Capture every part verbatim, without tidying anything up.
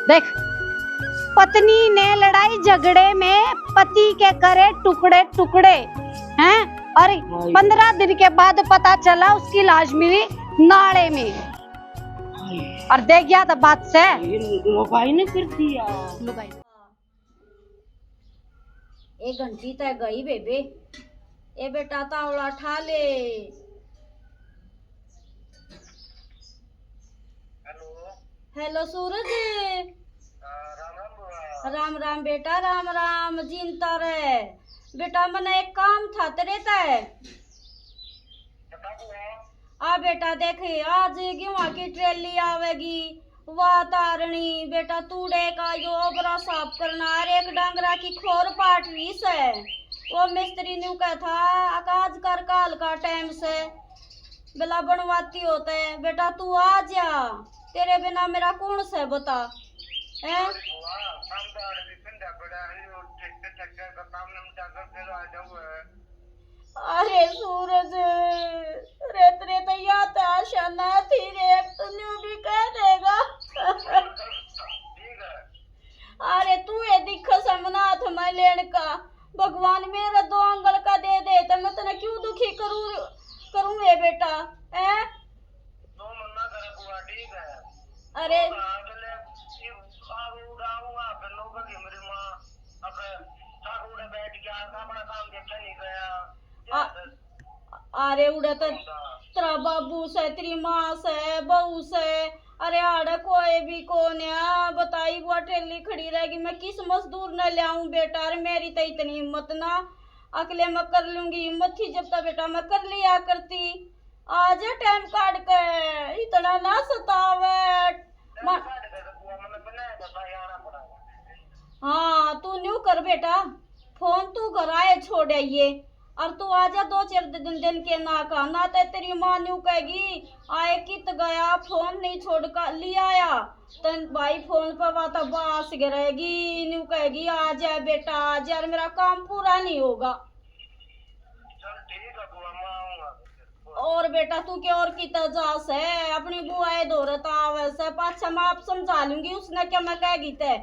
देख, पत्नी ने लड़ाई झगड़े में पति के करे टुकड़े टुकड़े, हैं? और पंद्रह दिन के बाद पता चला उसकी लाश मिली नाले में। और देख गया था बात से। ये लुगाई ने कर दिया। लुगाई। एक घंटी तय गई बेबे। ए बेटा, तावला ठा ले। हेलो। हेलो सूरज। हाँ, राम राम बुआ। राम राम बेटा, राम राम। जीनता रहे बेटा, मने एक काम था तेरे तय। बता बुआ। आ बेटा देख, आज गेहूं की ट्रेली आवेगी, वा तारणी। बेटा तूड़े का यो ओबरा साफ करना, अर एक डांगरा की खोर पाट रही से, वो मिस्त्री न्यू कह था, अक आज कर काल का टाइम से बेला बनवाती होते। बेटा तू आ जा, तेरे बिना मेरा कौन से बता, हैं? अरे सूरज, रे तेरे तो या तो आशा ना थी रे, तू न्यू भी कह देगा। अरे तू ये दिख समनाथ मैं लेन का, भगवान मेरा दो आंगल का दे दे तो मैं तने क्यों दुखी करूं, करूं रे बेटा, हैं? अरे अरे उड़े तो तेरा बाबू से, तेरी माँ से, बहू से, अरे आड़े कोई भी कोन्या। बताई बुआ, ठेली खड़ी रहेगी, मैं किस मजदूर ने ल्याऊं बेटा? अरे मेरी तो इतनी हिम्मत ना, अकले मैं कर लूंगी, हिम्मत थी जब तक बेटा मैं कर लिया करती। आजा टाइम काट के, इतना ना सतावे। हाँ, तू न्यू कर बेटा, फोन तू घर आए छोड़ आइए, और तू आजा दो चार दिन, दिन के ना का, ना तो तेरी माँ न्यू कहेगी, आए कित गया, फोन नहीं छोड़ का ले आया। तन भाई फोन पे बात बास गिरेगी, न्यू कहेगी, आ जा बेटा, आ जा, मेरा काम पूरा नहीं होगा। चल ठीक है बुआ, मैं आऊंगा। और बेटा तू के और किता जा से, अपनी बुआ ए धोरे तो आवे से, पाछा मैं आप समझा लूंगी उसने, क्या मैं कह गई ते,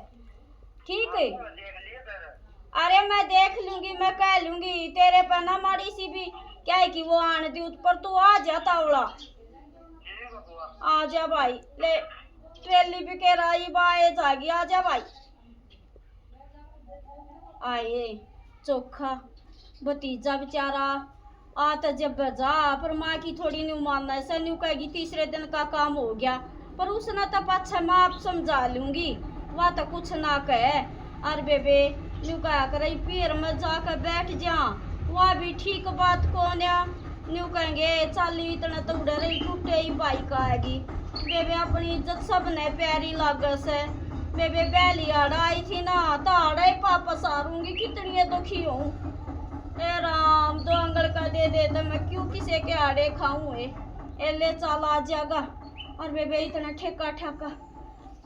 ठीक है? अरे मैं देख लूंगी, मैं कह लूंगी, तेरे पे ना माड़ी सी भी क्या है कि वो आने दी, पर तू आ जा तावला। आ जा भाई, ले ट्रेली भी के राई बाए जागी, आ जा भाई। आए चोखा भतीजा बेचारा, आ तो जब जा, पर माँ की थोड़ी न्यू मानना से, न्यू कहेगी तीसरे दिन का काम हो गया, पर उसने तो पाछा मैं आप समझा लूंगी, वह तो कुछ ना कहे। अर बेबे न्यू कहा करे, पीर में जाकर बैठ जा, वह भी ठीक बात कोन्या। न्यू कहेंगे, चाली इतना तो उड़े रही, टूटे ही बाइक आएगी। बेबे अपनी इज्जत सब ने प्यारी लागे से। बेबे पहली आड़ा आई थी ना, तो आड़ा ही वापस आ रूंगी, कितनी ये दुखी हूँ। ए राम, दो आंगल का दे दे तो मैं क्यों किसे के आड़े खाऊं ए। ए ले चाल आ जागा। और बेबे इतना ठेका ठाका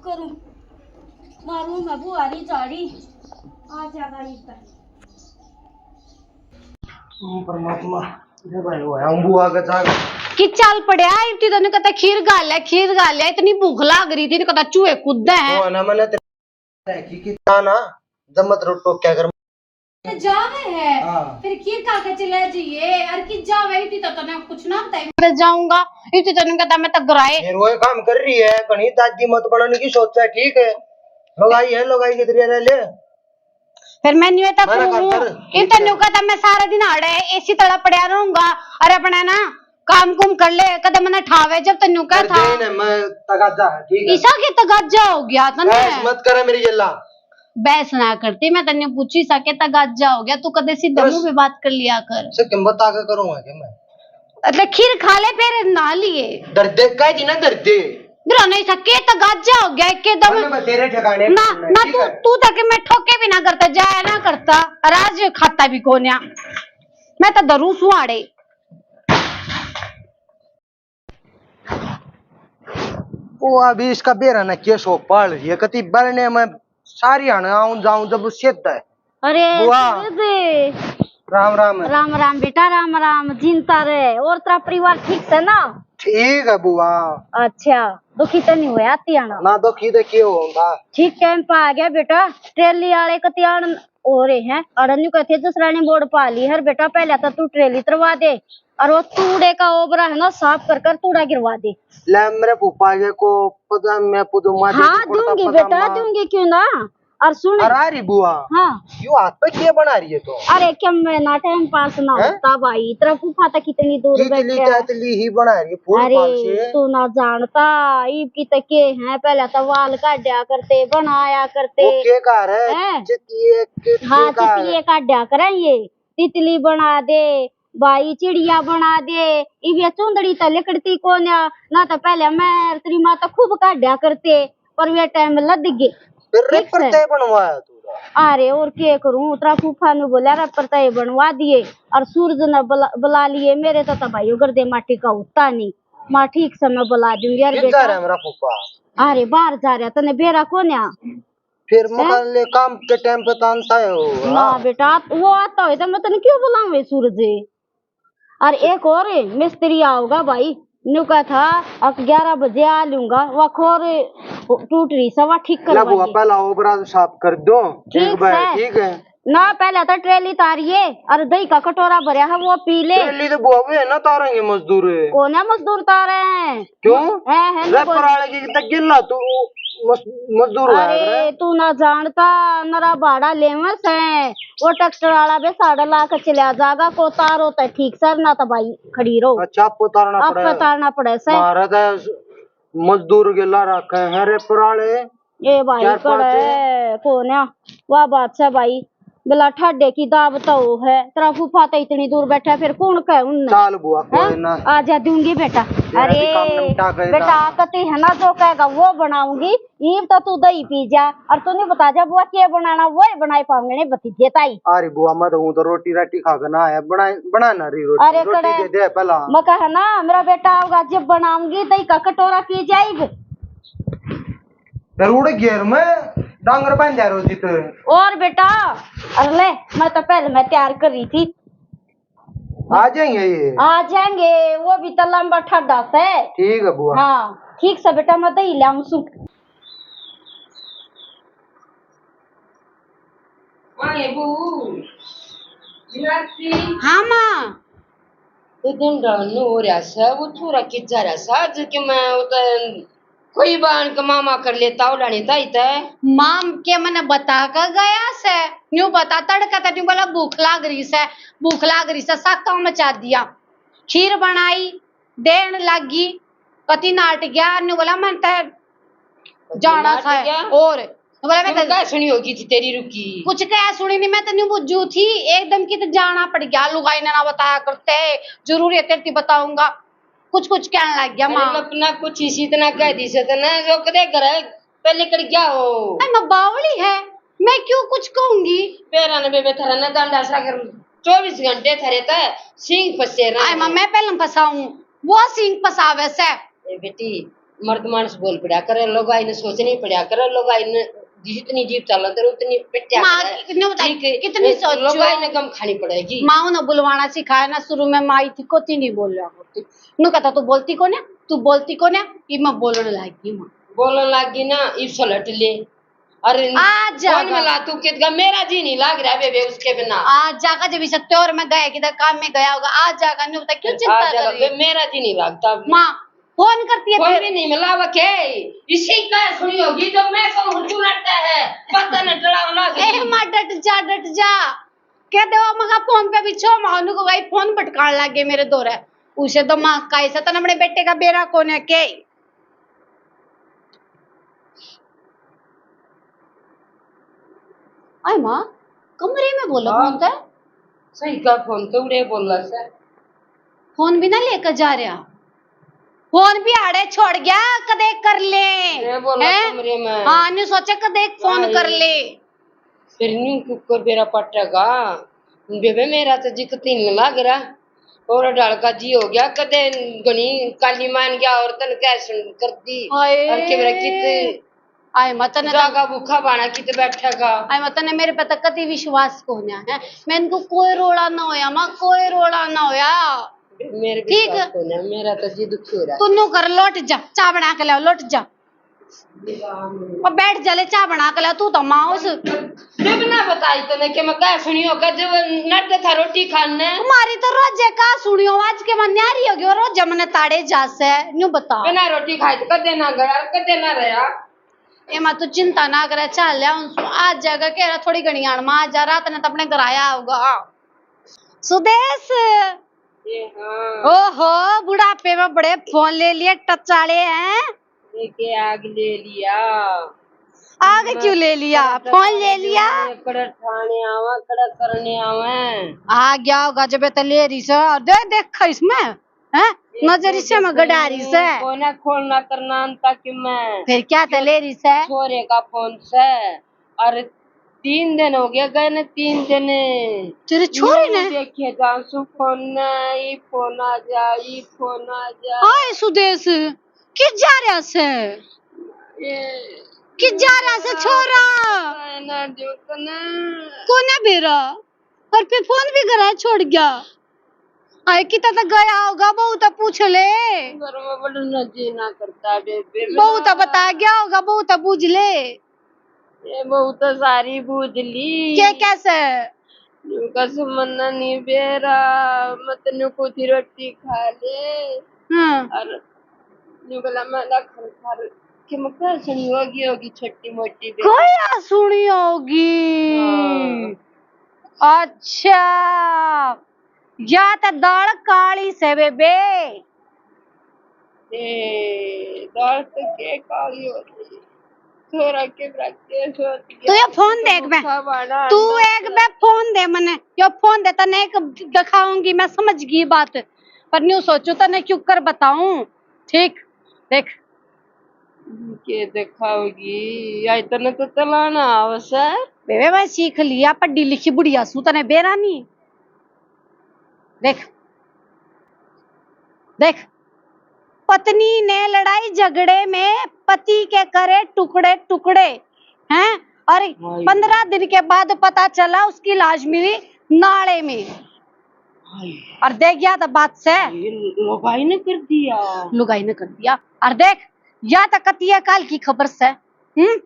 करूं, मारूं मैं बुहारी झाड़ी, आ जागा इधर। ओ परमात्मा, दे भाई, वो हम बुआ का जाग। कि चल पड़या, इतनी तने कहता खीर घाल ले, खीर घाल ले, इतनी भूख लाग रही थी, कहता चूहे कूदे हैं। वो ना मैंने तेरे की, की ना, ना, जब मत रो टोक्या कर। जावे है, हाँ। फिर खीर खा के चले जाइए, और कि जावे, इतनी तो तने कुछ ना बताई। मैं जाऊंगा, इतनी तने कहता मैं तो घराए। फिर वो काम कर रही है, घणी दादी मत बनने की सोचा, ठीक है? लोगाई है, लोगाई की तरह रह ले। फिर मैं न्यू तक मना कर, कर। इन तन्नू का तो मैं सारा दिन आड़े एसी तले पड़या रहूंगा। और अपना ना काम कुम कर ले, कदे मने ठावे जब तन्नू का कर था। दे ने, मैं तगाजा है, ठीक है? ईसा के तगाजा हो गया तन्ने। बहस मत करे मेरी गेला। बहस ना करती, मैं तन्ने पूछी सा के तगाजा हो गया, तू कदे सीधा मुंह पे बात कर लिया कर। से किम बता के करूंगा क्या मैं? मतलब खीर खा ले फिर नहा लिए। डरदे का जी ना डरदे। डरा नहीं सके तो गाजा हो गया एकदम। मैं तेरे ठिकाने ना, ना तू, तू तक मैं ठोके भी ना करता, जाया ना करता, राज खाता भी कोन्या। मैं तो डरू सुहाड़े। वो अभी इसका बेरा ना के शौक पाल रही है, कति बरने में सारी हण आऊं जाऊं जब सिद्ध है। अरे बुआ। राम राम। राम राम बेटा, राम राम। जिनता रहे। और तेरा परिवार ठीक है ना? ठीक है बुआ। अच्छा। दुखी तो नहीं होया तियाना। ना दुखी तो के होंदा। ठीक टाइम पे आ गया बेटा, ट्रेली वाले कतियान हो रहे हैं। अरे न्यू कहते जसरानी बोर्ड पा ली हर बेटा, पहले तो तू ट्रेली तरवा दे और वो तूड़े का ओबरा है ना, साफ कर कर तूड़ा गिरवा दे। ले मेरे फूफा के को पता मैं पुदू माटी हाँ, दूंगी बेटा, दूंगी, क्यों ना। और सुन। अरे री बुआ। हाँ। क्यों हाथ पे क्या बना रही है तू? अरे क्या मैं ना टाइम पास ना हैं? होता भाई, तेरा फूफा तक कितनी दूर बैठा है। तितली ही बना रही है फूल अरे, फाल से। तू ना जानता, ईब की तक के हैं, पहले तो वाल काटा करते, बनाया करते। वो के कार है? हैं? चितिये के, हाँ, के कार है? चितिये काटा करें ये, तितली बना दे, भाई चिड़िया बना दे। इब ये चुंदड़ी तो लिकड़ती कोन्या, ना तो पहले मैं तेरी माँ तो खूब काटा करते, पर वे टाइम लद गए। फिर रैपर तय बनवाया तू? अरे और के करूं, तेरा फूफा ने बोला रैपर तय बनवा दिए और सूरज ने बुला, बुला लिए। मेरे तो, तो भाई गर्दे माटी का होता नहीं, माँ ठीक से मैं बुला दूंगी यार बेटा। जा रहा है मेरा फूफा? अरे बाहर जा रहा, तने बेरा कोन्या। फिर मकान ले काम के टाइम पे तो आनता है वो, ना हाँ। बेटा, वो आता हो तो मैं तने क्यों बुलाऊं सूरज? और एक और मिस्त्री आओगा भाई, न्यू कहा था, अब ग्यारह बजे आ लूंगा, वा खोर टूट रही सवा ठीक कर। पहला ओबरा साफ कर दो। ठीक है। ठीक है ना, पहले तो ट्रेली तारिए और दही का कटोरा भरया है, वो पी ले। ट्रेली तो बुआ भी है ना, तारेंगे मजदूर। कौन है मजदूर तारे हैं? क्यों? है, है ना, पर आले की तक गिन ना तू। मजदूर। अरे तू ना जानता, नरा भाड़ा लेवे से। वो ट्रैक्टर वाला बे साड़ा ला के चला जागा, को तारो ते ठीक सर ना तो भाई खड़ी रहो। अच्छा, आपको तारना पड़े। आपको तारना पड़े से। मारा तो मजदूर गेला रखे हैं रे पराले। ए भाई कड़े कोन्या, वाह बात से भाई। भला ठाडे की दाब तो है, तेरा फूफा तो इतनी दूर बैठा है, फिर कौन कहे उनने? चाल बुआ, कोई ना। आ जा, दूंगी बेटा। अरे बेटा, कते है ना, जो कहेगा वो बनाऊंगी। ईब तो तू दही पी जा और तू नहीं बता जा बुआ के बनाना, वो ही बनाए पाऊंगे नहीं भतीजे ताई। अरे बुआ, मैं तो हूँ तो रोटी राटी खा के ना आया, बना बना ना रही रोटी। अरे रोटी दे दे पहला। मैं कहा ना, मेरा बेटा आओगा जब बनाऊंगी, दही का कटोरा पी जाएगी। फिर उड़ घेर में डांगर बांध जा रोजी तो। और बेटा, अरे ले, मैं तो पहले मैं तैयार कर रही थी। आ जाएंगे ये? आ जाएंगे, वो भी तो लंबा ठाडा से। ठीक है बुआ। हाँ ठीक से बेटा, मैं दही ले आऊं सू। हाँ माँ। ये दिन ढालने हो रहा सा, वो छोरा कित जा रहा सा, जो कि मैं उधर कोई बाण के मामा कर लेता हो लानी ताई तै। माम के मने बता के गया से, न्यू बता तड़का तै न्यू बोला भूख लाग रही से, भूख लाग रही से, साका मचा दिया। खीर बनाई, देन लागी, कति नाट गया, न्यू बोला मन तै जाना सा। और बोला मैं कह सुनी होगी थी तेरी रुकी। कुछ कह सुनी नहीं, मैं तो न्यू बुझू थी, एकदम की तो जाना पड़ गया, लुगाई ने ना बताया करते, जरूरी है तेरे बताऊंगा। कुछ कुछ कहने लग गया। माँ अपना कुछ इसी इतना कह दी से तना जो कदे घर पहले कर गया हो। अरे मैं बावली है, मैं क्यों कुछ कहूंगी? पैरा ने बेबे थारा ना गांडा सा कर, चौबीस घंटे थारे ते सिंग फंसे रहे। अरे माँ मैं पहले फंसाऊं, वो सिंग फंसावे से। ए बेटी, मर्द मानस बोल पड़ा करे, लोग आईने सोचनी पड़ा करे, लोग आईने जितनी जीप चालो तेरे उतनी पिट्या माँ करे। कितनी सोचो लोग आईने कम खानी पड़ेगी। माँ उन्हें बुलवाना सिखाया ना शुरू में, माँ इतनी कोती नहीं बोल रहा होती। नु कहता, "तू बोलती कोन्या, तू बोलती कोन्या।" इब मैं बोलने लाग गई माँ। बोलने लाग गई ना, इब सलट ले। अरे आ जागा। मिला तू कितगा, मेरा जी नहीं लाग रहा बेबे उसके बिना। आ जागा, जब इसे त्योर में गया, किधर काम में गया होगा, आ जागा। न्यू बता, क्यों चिंता कर रही है? मेरा जी नहीं लगता। माँ फोन करती है फोन फिर। भी नहीं मिला वके। इसी का सुनी होगी, जब मैं कहूँ तू लड़ता है, पता न डरावना। ए माँ, डट जा, डट जा। कह दे, "ओ मगा फोन पे बिछो, मानू को भाई फोन भटकान लाग गए मेरे दौरे।" उसे तो माँ का ऐसा तन अपने बेटे का बेरा कोने के। आए माँ, कमरे में बोला हाँ। फोन तो। सही का फोन तो उड़े बोला से। फोन भी ना लेकर जा रहा। फोन भी आड़े छोड़ गया, कदे कर ले। ये बोला हैं? कमरे में। हाँ, न्यू सोचे कदे फोन हाँ, कर ये। ले। फिर न्यू क्यों कर बेरा पटेगा? बेबे, मेरा तो जी कती नहीं लाग रहा। और ढाल का जी हो गया, कदे घणी काली मान गया और तन कै सुन कर दी। हाय। और के मेरा कित आए मत ने जागा भूखा बाणा कित बैठेगा। आए मत ने मेरे पे तो कती विश्वास कोन्या है। मैं इनको कोई रोला ना होया, माँ, कोई रोला ना होया। मेरे ठीक। विश्वास कोन्या, मेरा तो जी दुखी हो रहा है। तू न्यू कर, लौट जा, चाय बना के लाओ, लौट जा। और बैठ जा, ले चाय बना के लाओ, तू तो माँ उस। जब ना बताई तने कि मैं क्या सुनियो, का जब नट था रोटी खाने। तुम्हारी तो रोजे का सुनियो, आज के मैं न्यारी हो गयो, रोजे मने ताड़े जा से, न्यू बता। बिना रोटी खाए तो कदे ना गया, कदे ना रहा। ए माँ, तू चिंता ना करे, चाल ले उन। आज जाकर कह रहा, थोड़ी घणी आण में आ जा, रात ने तो अपने घर आया होगा। सुदेश। ए हाँ। ओहो, बुढ़ापे में बड़े फोन ले लिए, टच वाले हैं। लेके आग ले लिया। आग मैं क्यों ले लिया? कड़क फोन ले थाने लिया। जाऊँ, कड़क थाने आवा, कड़क करने आवे। आ गया होगा जब ये तो ले रही सर। और दे, देख इसमें, हैं? नजर इसे में गड़ा रही से। कोना खोलना करना अंता कि मैं फिर क्या तो ले रही से? छोरे का फोन से। और तीन दिन हो गया गए ने, तीन दिन। तेरे छोरे ने? देखे जासू फोन, ई फोन आ जा, ई फोन आ जा। हाय सुदेश, कित जा रहा से? ये कित जा रहा से छोरा? ना जो तने। कोने बेरा? और फिर फोन भी घर छोड़ गया। आए कितना तो गया होगा, बहू तो पूछ ले। घर में बड़ना जी ना करता बेबे। बहू तो बता गया होगा, बहू तो बूझ ले। ये बहू तो सारी बूझ ली। के कैसे? न्यू कसम मन्ना नहीं बेरा, मैं तन्ने खुद ही रोटी खा ले। हाँ। और न्यू गला में रख खा ले। कि मैं क्या सुनी होगी, होगी छोटी मोटी बेबे। क्या सुनी होगी? हाँ। अच्छा, या तो दाल काली से बेबे। ए, दाल तो के काली हो रही? छोरा के बराबर सोच गया। तू ये फोन देख बे। तू एक बे फोन दे मने। यो फोन दे, तने एक दिखाऊंगी मैं, समझ गई बात। पर न्यू सोचू तने क्यों कर बताऊं। ठीक, देख। के दिखाओगी? या इतने तो चलाना आवश्यक। बेबे, मैं सीख लिया, पढ़ी लिखी बुढ़िया सू, तने बेरा नहीं। देख, देख, पत्नी ने लड़ाई झगड़े में पति के करे टुकड़े टुकड़े, हैं? और हाय। पन्द्रह दिन के बाद पता चला उसकी लाश मिली नाले में। हाय। और देख, या तो बात से। ये लुगाई ने कर दिया। लुगाई ने कर दिया। और देख, या तो कतिया काल की खबर से। हम्म?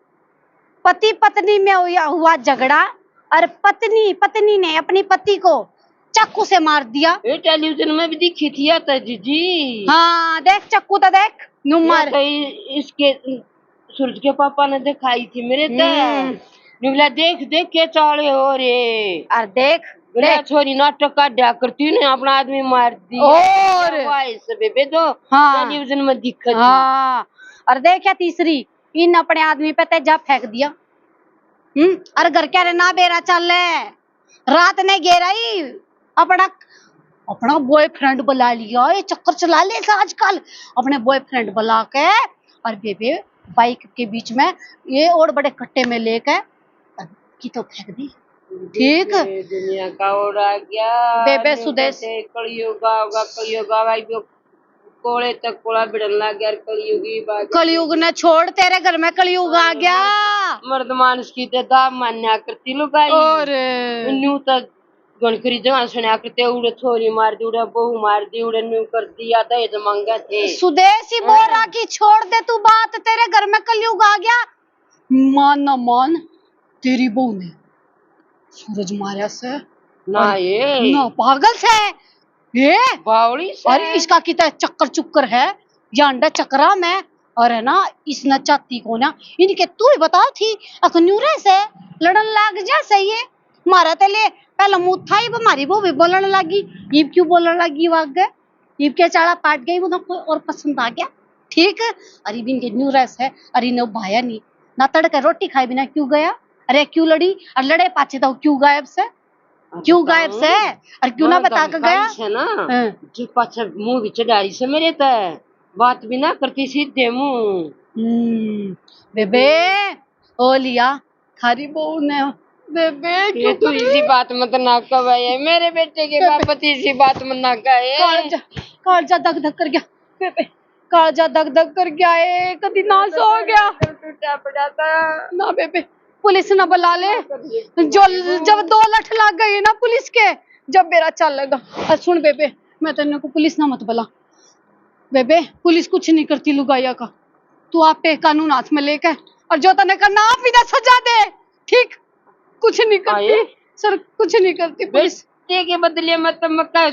पति पत्नी में हुआ, हुआ झगड़ा और पत्नी, पत्नी ने अपनी पति को चाकू से मार दिया। ए, टेलीविजन में भी दिखी थी या तो जीजी। हाँ, देख चाकू तो देख, न्यू या मार। तो इ-, इसके सूरज के पापा ने दिखाई थी मेरे तो। हम्म। न्यू बोला, देख, देख के चाले हो रे। और देख, बोला, देख। छोरी नाटक का ड्या करती ने अपना आदमी मार दिया। और भाई से बेबे तो हाँ। टेलीविजन में दिखा थी। हाँ। और देख या तीसरी, इन अपने आदमी पे तेजा फेंक दिया। हम्म, अरे घर क्या रे ना बेरा चाले, रात ने गेरा ही अपना, अपना बॉयफ्रेंड बुला लिया। ये चक्कर चला ले से आजकल, अपने बॉयफ्रेंड बुला के और बेबे बाइक के बीच में ये और बड़े कट्टे में लेके की तो फेंक दी। ठीक। बेबे दुनिया का ओड़ आ गया। बेबे सुदेश। कलयुग आवेगा, कलयुग आवेगा। कोले तक कोला भिड़न लग गया, कलयुगी बात। कलयुग ने छोड़, तेरे घर में कलयुग आ गया। मर्द मानस की ते दाब मान्या करती लुगाई। और न्यू तो गणकरी जवान सुना करते, उड़े छोरी मार दी, उड़े बहू मार दी, उड़े न्यू कर दिया, दहेज मांगे थे। सुदेशी बोरा की छोड़ दे तू बात, तेरे घर में कलयुग आ गया। मान ना मान, तेरी बहू ने सूरज मारा से। ना और ये। ना पागल से। ये बावली से। अरे इसका कितना चक्कर चुक्कर है, या अंडा चक्रा में। और है ना, इसने चाती को ना, इनके तू ही बताओ थी, अखन्यूरे से लड़न लाग जा सही है। मारा ते ले, पहले मुँह था, इब हमारी बहू भी बोलने लगी। इब क्यों बोलने लगी वो आगे? इब के चाला पाट गई, वो कोई और पसंद आ गया। ठीक। और इब इनके न्यू रस है, और इन्हें भाया नहीं ना, तड़के रोटी खाए बिना क्यों गया? अरे क्यों लड़ी? और लड़े पाछे तो क्यों गायब से? क्यों गायब से? और क्यों ना बता के गया? है ना, हाँ। जो पाछे मुंह भी चढ़ारी से मेरे ते, बात भी ना करती सीधे मुंह। हम्म, बेबे, ओ लिया, थारी बहू ने, बेबे, ये क्यों तू कर इसी बात मत ना कहे, मेरे बेटे के बाप पति इसी बात मत ना कहे। कालजा, कालजा धक धक कर गया, बेबे, कालजा धक धक कर गया है, कदी ना सो गया। टूटा पड़ा था। ना बेबे, पुलिस ना बुला ले। जो, जब दो लठ लग गए ना पुलिस के, जब बेरा चलेगा। और सुन बेबे, मैं तेरे को पुलिस ना मत बुला। बेबे, पुलिस कुछ नहीं करती लुगाइया का। तू आप पे कानून हाथ में लेके, और जो तने करना आप इधर सजा दे, ठीक? कुछ नहीं करती। आए? सर, कुछ नहीं करती पुलिस। बेटे के बदले में तो मक्का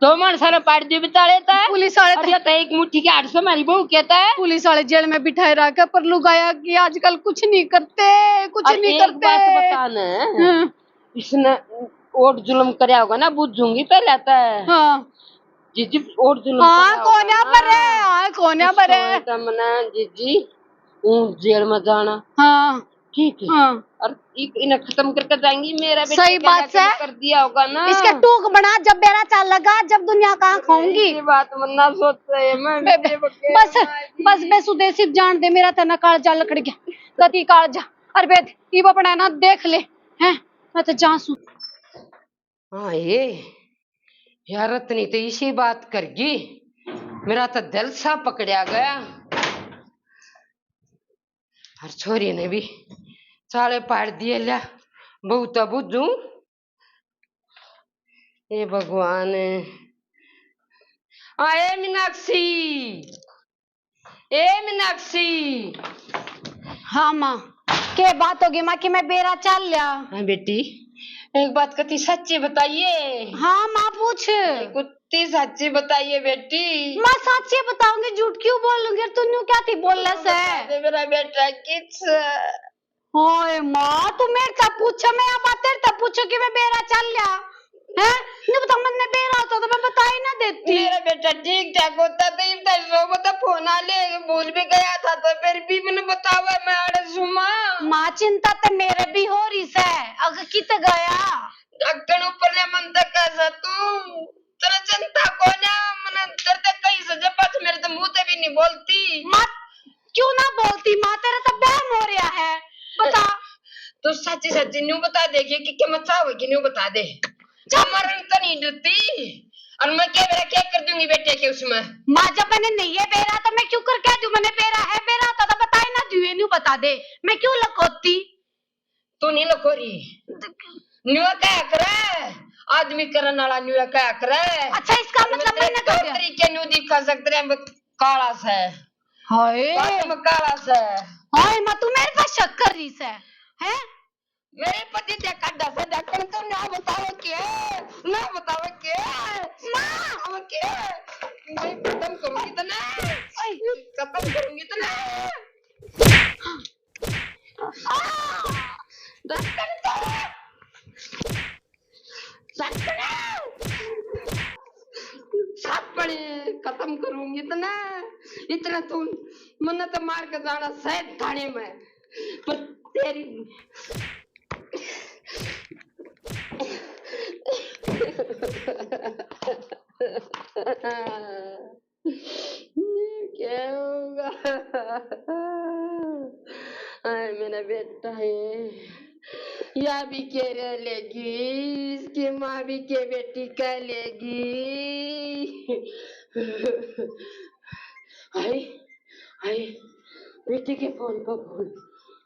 दो मन सारा पाड़ दियो बेचारे ता। पुलिस वाले और तो ये तो एक मुट्ठी के आठ सौ मारी बहू कहता है। पुलिस वाले जेल में बिठाए रखे, पर लुगाया की आजकल कुछ नहीं करते, कुछ और नहीं एक करते। बात बताना है, हाँ। इसने और जुल्म करया होगा ना, बुझूंगी पहले तो। हाँ। जीजी, और जुल्म हाँ, करया होगा कोन्या ना। बरे, हाँ, कोन्या उस बरे। समय तो मना जीजी, ऊं जेल में जाना। हाँ। ठीक है। हाँ। और इ-, इन्हें खत्म करके जाएंगी। मेरा बेटा सही क्या बात ना है। कर दिया होगा ना। इसके टूक बना, जब बेरा चाल लगा, जब दुनिया का खाऊंगी। ये बात मन्ना सोच रहे हैं, मैं बे-, बेटे बके बस, मार दी। बस बे सुदेश, सिर्फ जान दे, मेरा तना कालजा लकड़ गया, कति कालजा। अरे बेद, इब अपना ना देख ले, हैं? मैं तो जां सूं। हाँ, ये यार, रतनी तो इसी बात कर गई, मेरा तो दिल सा पकड़या गया। और छोरी ने भी चाले पाड़ दिए, ल्या, बहू तो बुझू। ए भगवान, आए मीनाक्षी, ए मीनाक्षी। हाँ माँ, के बात होगी माँ कि मैं बेरा चाल लिया? हाँ बेटी, एक बात कती सच्ची बताइए। हाँ माँ, पूछ। कुत्ती सच्ची बताइए बेटी। माँ, सच्ची बताऊंगी, झूठ क्यों बोलूंगी? और तू न्यू क्या थी बोलने से? बता दे, मेरा बेटा किस ओए माँ, तू मेरे से पूछे, मैं अब तेरे से पूछो कि मैं बेरा चाल लिया, हैं? नहीं बता, मन्ने बेरा होता तो मैं बता ही ना देती। मेरा बेटा ठीक ठाक होता तो इब तक सो बता फोन आ ले, भूल भी गया था तो फिर भी मैंने बतावा, मैं आड़े सुमा। माँ, चिंता तो मेरे भी हो रही से, अग कित गया? अगन ऊपर ले मन तक कैसा तू, तेरा चिंता को ना, मन तेरे तक कहीं से जब पास मेरे तो मुंह ते भी नहीं बोलती। माँ, क्यों ना बोलती माँ, तेरा तो बहम हो रहा है, बता। तू सच्ची सच्ची न्यू बता दे कि, कि, कि मत चाहो कि न्यू बता दे। चल। मरण तो नहीं डरती। और मैं क्या बेरा क्या कर दूंगी बेटे के उसमें? माँ, जब मैंने नहीं है बेरा तो मैं क्यों कर कह दूं मैंने बेरा है? बेरा होता तो बता ही ना दूं, न्यू बता दे, मैं क्यों लकोती? तू नहीं लकोरी। न्यूआ क्या करे? आदमी करन वाला न्यूआ क्या करे? अच्छा, इसका मतलब मैंने कर दिया। तरीके न्यू दिखा सकते हैं, काला से। हाय। बात में काला से। हाय, माँ, तू मेरे पे शक कर रही से, हैं? मेरे पति ते काटा से डॉक्टर तो ना बताओ के, ना बताओ के। माँ! बताओ के। मैं खत्म करूंगी तो ना। ओए। खत्म करूंगी तो ना। सापड़े खत्म करूंगी इतना, इतना तू मन्ने तो मार के जाना सै थाने में, पर तेरी क्या होगा? हाय मेरा बेटा है, या भी के रह लेगी, इसकी माँ भी के बेटी कह लेगी। हाय, हाय, बेटी के फोन पर फोन।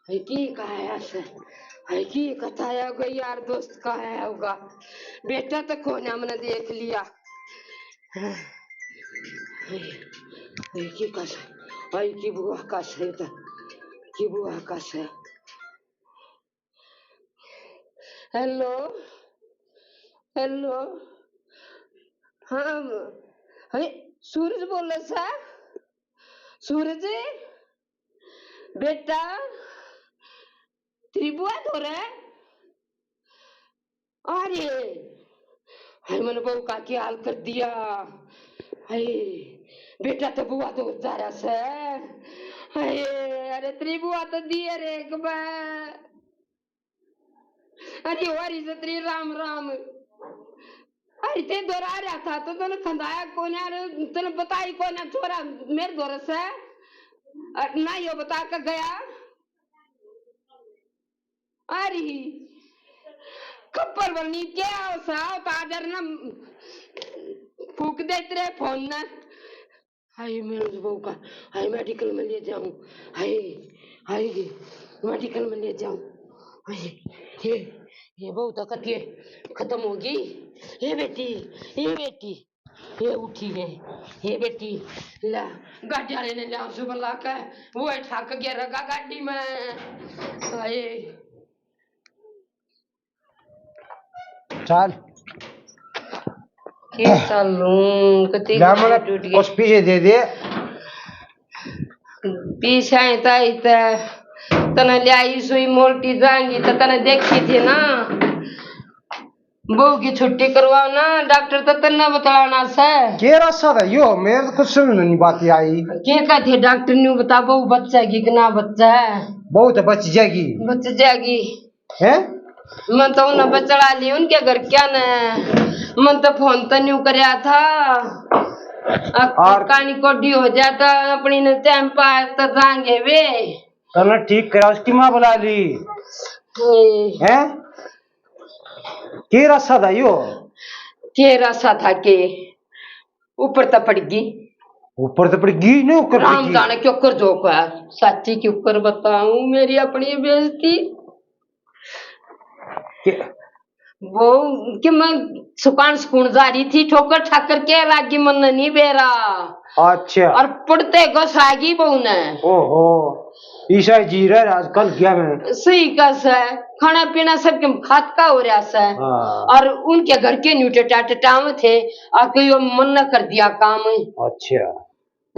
हाय, की कहा से? हाय, की कथा है होगा, यार दोस्त का है होगा। बेटा तो कोने हमने देख लिया। हाय, हाय, की कस, हाय, की बुआ कस है तो, की बुआ कस है। हेलो, हेलो, हाँ, हाय, सूरज बोले सा? सूरज, बेटा, तेरी बुआ तो रे। अरे, हाय, मैंने बहू का क्या हाल कर दिया। हाय, बेटा तो बुआ तो जा रहा से। हाय, अरे, तेरी बुआ तो दिए रे एक बार। अरे, वारी से तेरी राम राम। अरे, ते दोरा रहा था तो तने खंदाया कोन्या रे, तने बताई कोन्या छोरा मेरे दोरे से। अ, ना यो बता के गया। अरे, खप्पर बनी क्या हो साहब, आदर ना फूक देते रहे फोन ना। हाय, मेरे बहू का, हाय, मेडिकल में ले जाऊं, हाय, हाय, मेडिकल में ले जाऊं, हाय, ये, ये बहू तो कतिए खत्म होगी। ये बेटी, ये बेटी, ये उठी है, ये बेटी, ले, गाड़ी वाले ने लिया सुबह ला के, वो थक गया रगा गाड़ी में। हाय। चल। के चलूं, कति ले, गाड़ी मने टूट गई। कुछ पीसे दे दे। पीसा है ताई ते, तने ल्याई सुई मोल्टी जाएंगी तो तने देखी थी ना। बहू की छुट्टी करवाओ ना, डॉक्टर तो तन्ने बतलाना से। के रास्ता था यो? मेरे तो कुछ समझ नहीं बात आई। के कहते डॉक्टर न्यू बता, बहू बच्चा की कि ना बच्चा है? बहू तो बच जाएगी। बच जाएगी। हैं? मन तो उन्हें बचड़ा ली उनके घर क्या ने, मन तो फोन तो न्यू करया था। अक-, और कानी कोडी हो जाता अपनी ने टाइम पास तो जाएंगे वे। तन्ने ठीक करा, उसकी माँ बुला ली। हम्म। हैं? के रास्ता था यो? के रास्ता था के? ऊपर तो पड़ गई। ऊपर तो पड़ गई, नहीं ऊपर राम पड़ गई। जाने क्यों कर जो का, सच्ची क्यों कर बताऊं, मेरी अपनी बेइज्जती। के? वो कि मैं सुकान सुकून जा रही थी, ठोकर ठाकर के लागी मन नहीं बेरा। अच्छा। और पड़ते घुस आ गई बहू ने। ओहो, ईसा जी रह आजकल क्या में? सही कह से, खाना पीना सब के खात का हो रहा से। हाँ। और उनके घर के न्यू टटा टटाव थे, और कोई वो मन न कर दिया काम। अच्छा।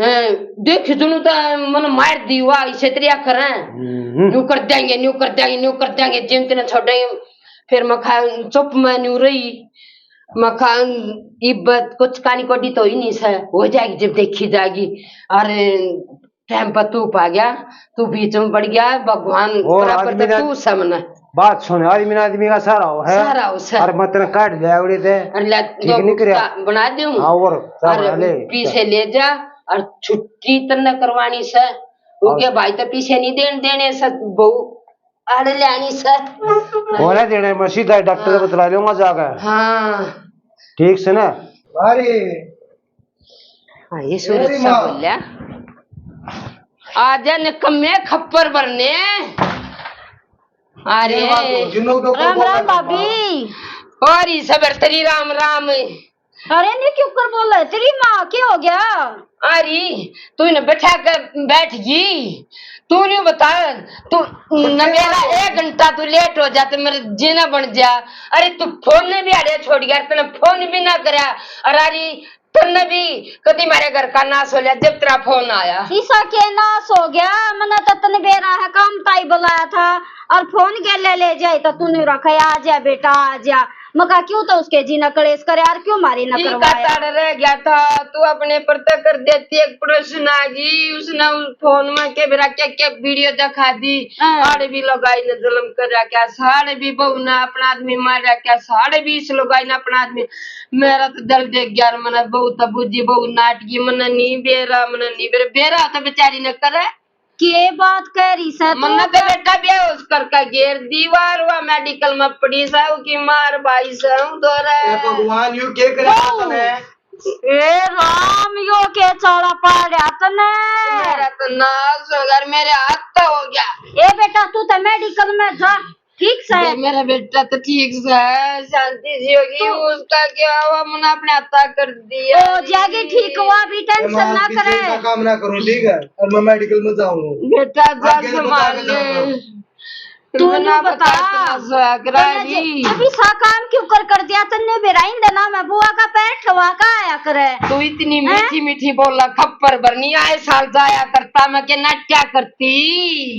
हैं, देख सुनू तो मन मार दी, वाह, इसे तरिया करें। हम्म। न्यू कर देंगे, न्यू कर देंगे, न्यू कर देंगे, जिन तेने छोड़ेंगे। फिर मैं खा, चुप मैं न्यू रही। मैं खा, इब कुछ कानी कोडी तो ही नहीं से, हो जाएगी जब देखी जाएगी। अरे, टाइम पर तू पा गया, तू बीच में पड़ गया, भगवान और बराबर आदमी तो ना तू समझ। बात सुन, आदमी ना आदमी का सहारा हो है। सहारा हो सर। और मत ना काट ले आवड़े थे। अरे ले, ठीक दो नहीं करया। गुप्ता बना दूं। हाँ, और और बना ले। पीछे ले जा और छुट्टी तन्ने करवानी से। ओके और भाई, तो पीछे नहीं देन देने से, बहू आड़ लेनी से। बोला देने, मैं सीधा डॉक्टर हाँ। बतला लूंगा जाकर। हाँ। ठीक से ना? अरे हाँ, ये सूरज मेरी सा माँ। बोल्या, "आजा निकम्मे खप्पर भरने।" अरे, ये बात हो, जिन्हों को राम बोला राम था भाभी। और ई सबर तेरी राम राम। अरे, नहीं क्यों कर बोला है? तेरी माँ, क्या हो गया? अरे, तू इन्हें बैठा कर बैठ गई। तू नहीं बता, तू न मेरा एक घंटा तू लेट हो जाते, मेरे जीना बन जा। अरे, तू फोन ने भी आड़े छोड़ गया, तूने फोन भी ना करया। और अरे, तन्ने भी कदी मारे घर का नाश हो लिया जब तेरा फोन आया। ईसा के नाश हो गया, मने तो तन्ने बेरा है काम ताई बुलाया था और फोन के ले ले जाए तो तूने रखा, "आ जा बेटा, आ जा।" मैं कहा, "क्यों तो उसके जी ना कलेश करे यार, क्यों मारी ना ठीक करवाया?" तड़ रह गया था, तू अपने पर तो कर देती। एक पड़ोसन आ गई, उसने उस फोन में के बेरा क्या क्या वीडियो दिखा दी। हाँ। आड़े भी लुगाई ने जुल्म कर रखा, साड़े भी बहू ने अपना आदमी मार रखा, साड़े भी इस लुगाई ने अपना आदमी मेरा तो दिल देख गया, मने बहू तो बुझी, बहू नाटकी, मने नहीं बेरा, मने नहीं बेरा, बेरा तो बेचारी ने करे। के बात कह रही से तू? मन्ने तो बेटा बेहोश करके गेर दीवार हुआ मेडिकल में पड़ी से, की मार भाई से दो रे। ए भगवान, यू के करे बहू। तने? ए राम, यो के चाला पाड़ा तने? मेरा तो नाश हो गया, मेरे हाथ तो हो गया। ए बेटा, तू तो मेडिकल में जा। ठीक से। बे-, मेरा बेटा तो ठीक से है, शांति सी होगी। तो उसका क्या हुआ, मैंने अपने हाथा कर दिया। ओ, जाके ठीक हुआ, अभी टेंशन ना करे। काम ना करो, ठीक है? और मैं मेडिकल में जाऊंगा। बेटा, जा संभाल ले। तू ना बता, अभी सा काम क्यों कर, कर दिया तन्ने? बेरा इन दिना में बुआ का पैर ठवा का आया करे। तू इतनी मीठी मीठी बोला, खप्पर भरनी, आए साल जाया करता, मैं के नाट्या करती।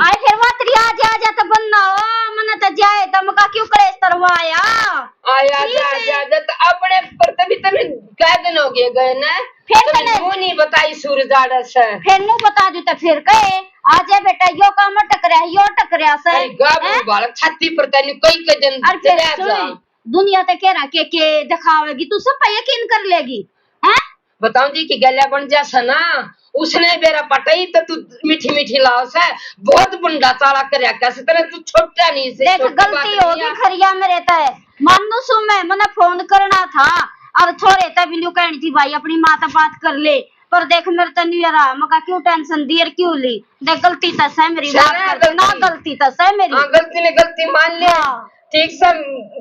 आए फिर वातरी आ जा, आ जा तो बनना हो, मने तो जाए तो मका क्यों कलेश तरवाया? आया जा, जा, जा, तो अपने पर तभी तने कै दिन हो गए गए ना। फिर तने तने वो नहीं बताई सूरज आड़ा से। फिर नु बता दू तो फिर कहे, आ जा बेटा, यो काम टकरा, यो टकरा से। अरे गाबरू बालक, छाती पर तने कई के दिन और फिर सुन, दुनिया ते कह रहा के, के दिखावेगी, तू सब पे यकीन कर लेगी, हैं? बताऊं जी की गल्या बन जा से ना, उसने बेरा पटाई तो तू मीठी मीठी लाओ से, बहुत बुंडा चाला कर रखा से, तने तू छोटा नहीं से, देख, गलती होगी खरिया मेरे ते, मानू सु मैं, मने फोन करना था, और छोरे ते भी न्यू कहनी थी, भाई, अपनी माँ ते बात कर ले, पर देख, मेरे ते न्यू रहा, मका क्यों टेंशन दी और क्यों ली? देख, गलती तो से मेरी, माफ कर दे ना, गलती तो से मेरी। हाँ, गलती ने गलती मान ले। हाँ। ठीक से,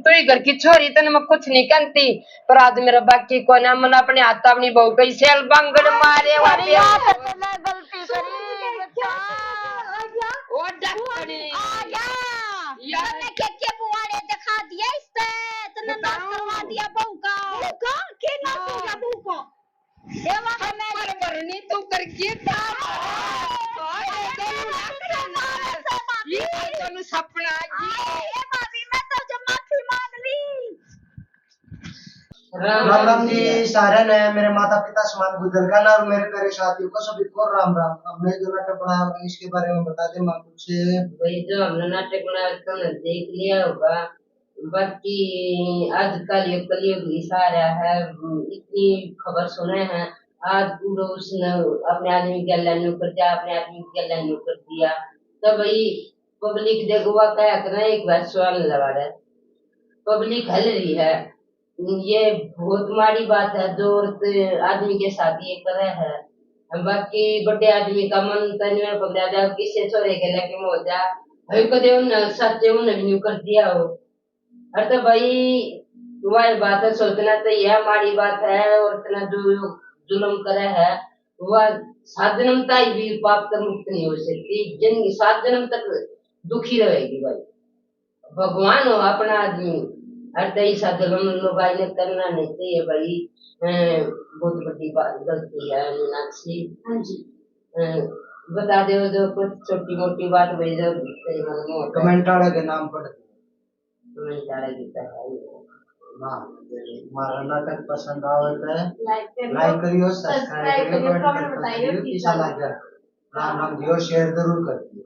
तू ही घर की छोरी, तने मैं कुछ नहीं कहती, पर आज मेरा बाकी कोना, मन अपने हाथ अपनी बहू कही सेल बांगड़ मारे वाली। यार, तने गलती करी, बच्चा। ओ डकड़ी। आया। तने के के पुआड़े दिखा दिए इससे, तने नाश करवा दिया बहू का। बहू का? के नाश हो गया बहू का? देवा का मैं पर भरनी तू कर के था। ये तनु सपना आ गई। ए भाभी, मैं तो जब माफी मांग ली। राम राम जी। सारे ने मेरे माता पिता समान बुजुर्गों ने और मेरे प्यारे साथियों को सभी को राम राम। अब मैं जो नाटक बनाया इसके बारे में बता दे माँ कुछ। भाई, जो हमने नाटक बनाया तुमने देख लिया होगा, बाकी आजकल ये कलयुग घिसा रहा है, इतनी खबर सुने हैं। आज पूरा उसने अपने आदमी के गला न्यू कर दिया, अपने आदमी के गला न्यू कर दिया। तो भाई पब्लिक देखो वह क्या करना, एक बार सवाल लगा रहे, पब्लिक हल रही है। ये बहुत माड़ी बात है जो औरत आदमी के साथ ये करे है। बाकी बड़े आदमी का मन तो नहीं पकड़ा जा, किसी छोरे के लेके हो जा, भाई कदे उन्हें सच्चे उन्हें भी न्यू कर दिया हो। अरे तो भाई तुम्हारी बात है, सोचना तो यह माड़ी बात है, और इतना जो जुल्म करे है वह सात जन्म तक भी पाप से मुक्त नहीं हो सकती, जिन सात जन्म तक दुखी रहेगी भाई। भगवान हो अपना आदमी, अरे तो ऐसा जुल्म लोग ने करना नहीं चाहिए भाई। अ, बहुत बड़ी बात गलती है मीनाक्षी। हाँ जी। अ, बता दो जो कुछ छोटी मोटी बात भाई जो तेरे मन में होता है। कमेंट वाले के नाम पढ़। कमेंट वाले की तो है ही। हाँ, हमारा नाटक पसंद आवे तो लाइक करियो, लाइक करियो, सब्सक्राइब सब्सक्राइब करियो, करियो, कमेंट कमेंट बताइयो करियो, कि किसा चला लगा। राम राम जी और शेयर जरूर करियो।